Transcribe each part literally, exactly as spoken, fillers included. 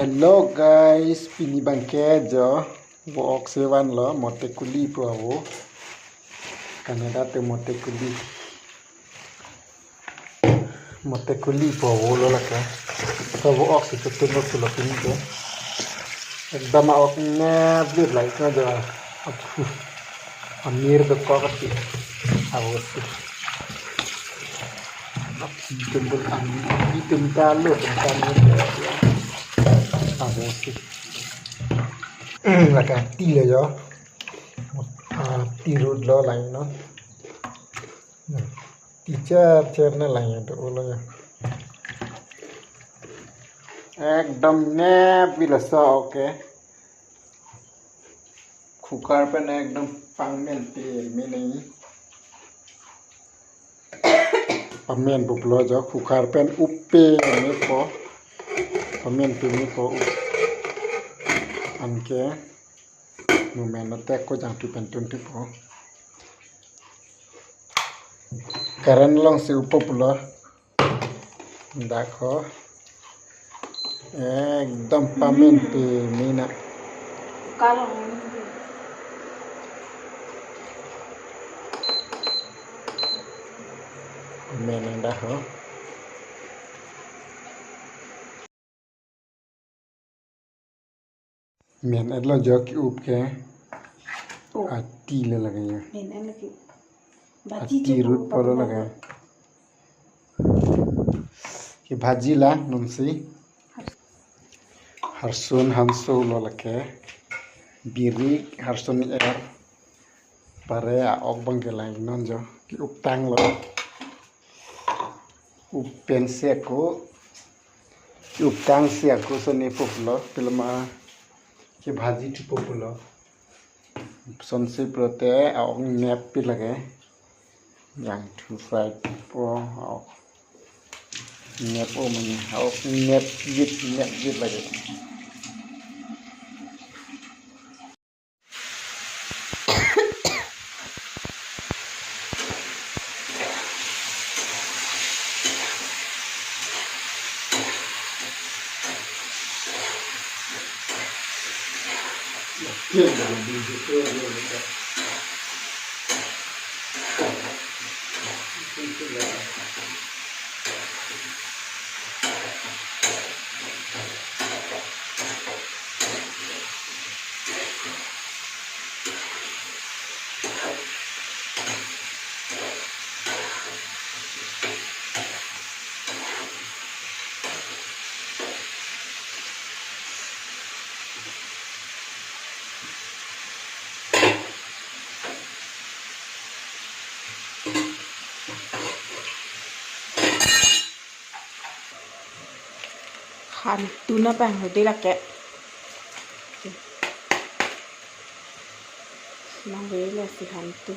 Hello guys, pini abangke jo vo-ok si vanlo, motekuli pu avo. Kannada te motekuli. Motekuli pu avo lo lake. To vo-ok si tutun lo pulo pini ke. Ekdam a-ok nepvit lahai ko jo. Amir dokok ati. Avo si. Itum pun kami, itum ta lo, itum ta lo. Avo si. Lake ati lo jo. Ati rut lo lahai non. Ati cher cher na lahai non to lo jo. Ekdam nepvit laso, okay. Cooker pen ekdam pangmen peme nangji. Pamen pulo jo cooker pen up pemepo. Pamen pemepo up. Anke nu men lo tek ko jangthu pen tunpipo. Current along si uppo pulo. Dak ho. Ekdam pamen peme na. Kalau men dak ho. Men-et lo jo ki-up ke. Oh. Ati lo lake jo. Men-et lo ki. Bhaji ati jo rut pulo lake. Ki bhaji la nonsi. Harsun hanso lo lake. Birik harsun er. Pare a-ok abangke lahai non jo. Ki-up tanglo. Up pensi ako. Ki-up tangsi ako soni pulo. Pilama ki bhaji thupo pulo. Sonsi pulote a-ok neppi lake. Jangthu fry po a-ok. Nep o mane a-ok nepvit nepvit lake. Han tuna pang hodi lake. Nang vela si han tu.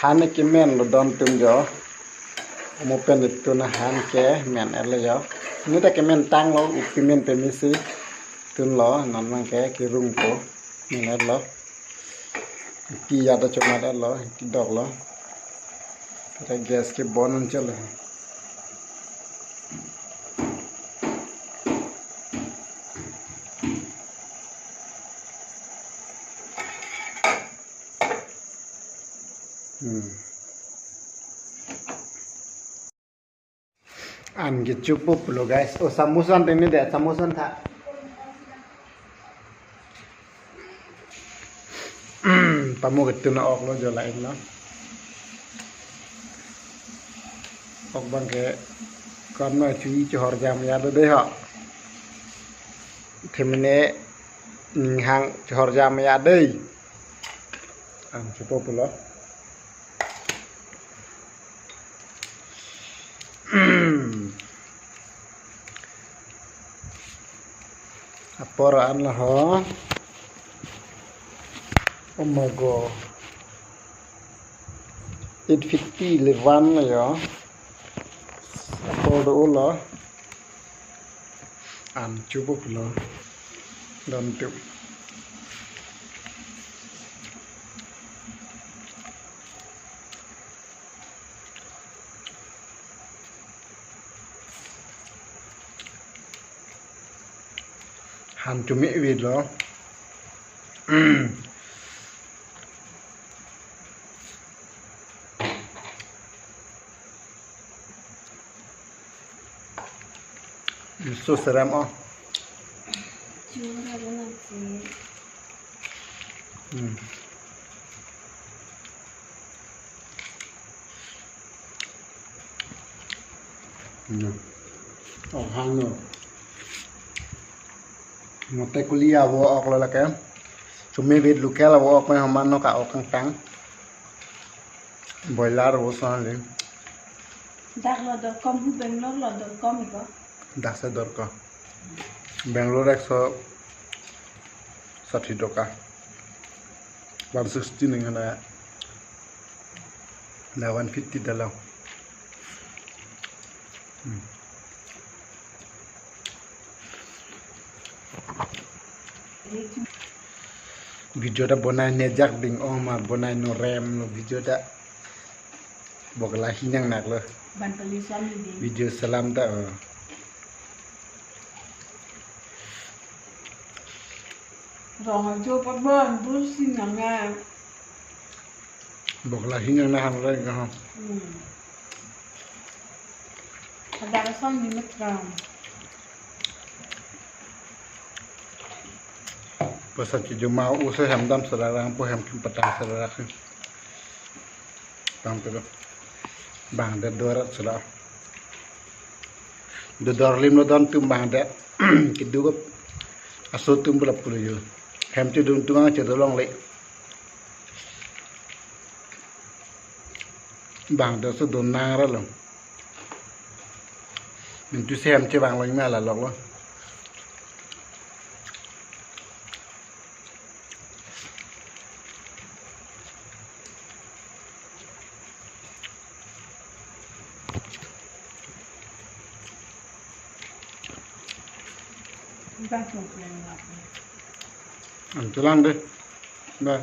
Han ke men lo don tum jo. Mo pen tun han ke men-et lo jo. Ni ta ke men tanglo, upi men pemesi. Tunlo, non abangke kirung po. Men-et lo. Pi ya ta chomat-et lo, ti dok lo. Kata gas ke bon on chalo. Hmm. An ke chupo pulo guys. Oh, samosa an tengni de, samosa an tha. Pamo ke tuna ok lo jo lain lo. Ok abangke kon no chui chehor jam ya do de ho. Themene ninghang chehor jam ya de. An chupo pulo. Apor an lo ho. Oh my God. Eight fifty eleven lo yo. Apor do lo. An chubuk lo. Don tup. Han chumi vid lo. Miso serem oh. Chura lo nasi. Hmm. Hmm. Oh, hang no. Mote kuli avo ok lo lake. Chumi vid local avo ok me haman no ka ok kangtang. Boiler avo son le. Dak lo dot com, hu Bangalore lo dot com iko. Dak se dot com. Bangalore ekso sati toka. One sixty ning hana. Na one fifty dalam. Hmm. Video ta bonai nejak ding oh ma bonai no rem lo video ta. Bokla hinang nak lo. Ban pali suami ding. Video selam ta oh. Rong ajo pot bon bur sinang na. Bokla hinang na ham lo ka ha. Hmm. Ada rasam di metram. Pasal ci juma usa hem dam salarang po hem kim patang salarang. Bang tu. Bang de dorat sala. Do dor lim lo don tum bang de. Kidu ko aso tum bela puluyu. Hem ci dun tungang ci dolong le. Bang de so don nang ra lo. Mintu se hem ci bang lo imi ala lok lo. Dah cukup yang lagi. Ang tulang deh. Bye.